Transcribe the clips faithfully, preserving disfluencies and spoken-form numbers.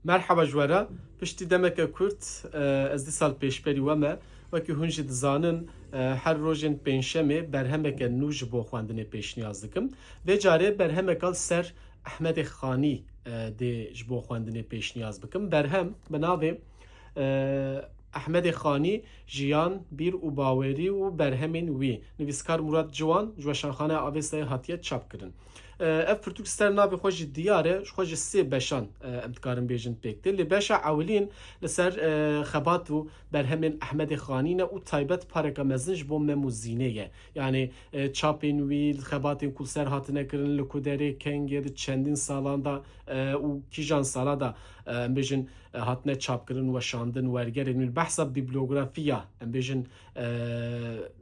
Merhaba ji we re. Piştî demeke kurt, e, ez dîsa li pêşberî we me. Wekî hûn jî dizanin, e, her rojên pêncşemê berhemeke nû ji bo xwendinê pêşniyaz dikim. Vê carê berhemeka li ser Ehmedê Xanî, e, dê ji bo xwendinê pêşniyaz bikim. Berhem bi navê, e, Ehmedê Xanî, jiyan, bîr û bawerî û berhemên wî. Nivîskar Murat Ciwan ji Weşanxaneya Avestayê hatiye çapkirin. E, ev pirtûk ser navê xwe jî diyar e, ji xwe ji sê beşan, e, em dikarin bêjin pêk tê. Lê beşa ewilîn li ser, e, xebat û berhemên Ehmedê Xanî ne û taybet pareka mezin ji bo Mem û Zînê ye. Yanî, e, çapên wî, xebatên ku li ser hatine kirin, li ku derê, kengê, di çendîn salan de, e, û kîjan sala de, e, em bêjin, e, hatine çapkirin, weşandin, wergerên wî. Behsa bîblyografiya, em bêjin, e,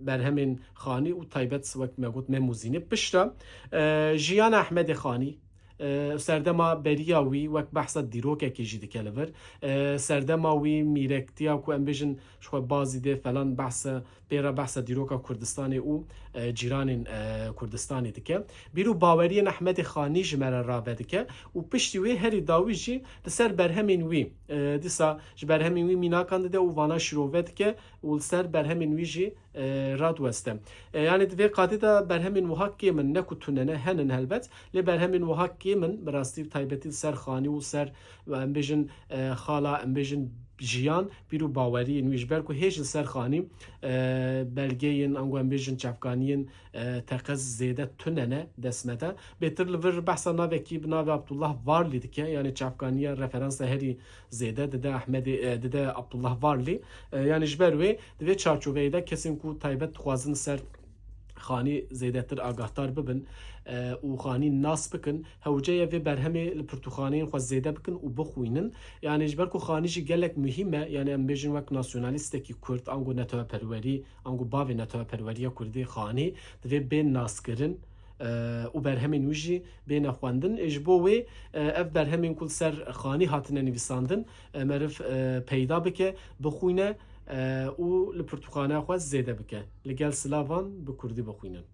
berhemên Xanî û taybet wek me got Mem û Zînê. Piştre, e, jiyana Ehmedê Xanî, e, serdema beriya wî wek behsa dîrokekê jî dike li vir. E, serdema wî mîrektiya ku em bêjin ji xwe bazî dê falan behsa, pê re behsa dîroka Kurdistanê û, e, cîranên, e, Kurdistanê dike. Bîr û baweriyên Ehmedê Xanî ji me re rave dike û piştî wê herî dawî jî li ser berhemên wî, e, dîsa ji berhemên wî mînakan dide û vana şîrove dike û li ser berhemên wî jî, e, radiweste. E, yanî di vê qadê de berhemên wiha kêm in, ne ku tune ne, henin helbet, lê berhemên wiha kêm in, bi rastî bi taybetî li ser Xanî û ser, em bêjin, e, xala, em bêjin jiyan, bîr û baweriyên wî, ji ber ku hêj li ser Xanî, e, belgeyên, ango em bêjin çavkaniyên, e, teqez zêde tune ne dest me de. Bêtir li vir behsa navekî bi navê Abdullah Varlî dike, yanî çavkaniya referansa herî zêde dide Ehmedê, e, dide Abdullah Varlî. E, yanî ji ber wê di vê çarçoveyê de kesên ku taybet dixwazin ser Xanî zêdetir agahdar bibin, e, û Xanî nas bikin, hewce ye vê berhemê li pirtûkxaneyên xwe zêde bikin û bixwînin. Yanî ji ber ku Xanî jî gelek muhîm e, yanî em bêjin wek nasyonalîstekî Kurd, ango neteweperwerî, ango bavê neteweperweriya Kurdî Xanî divê bên naskirin, e, û berhemên wî jî bêne xwendin. E, ji bo wê, e, ev berhemên ku li ser Xanî hatine nivîsandin, e, meriv, e, peyda bike, bixwîne, e, û li pirtûkxaneya xwe zêde bike. Li gel silavan, bi Kurdî bixwînin.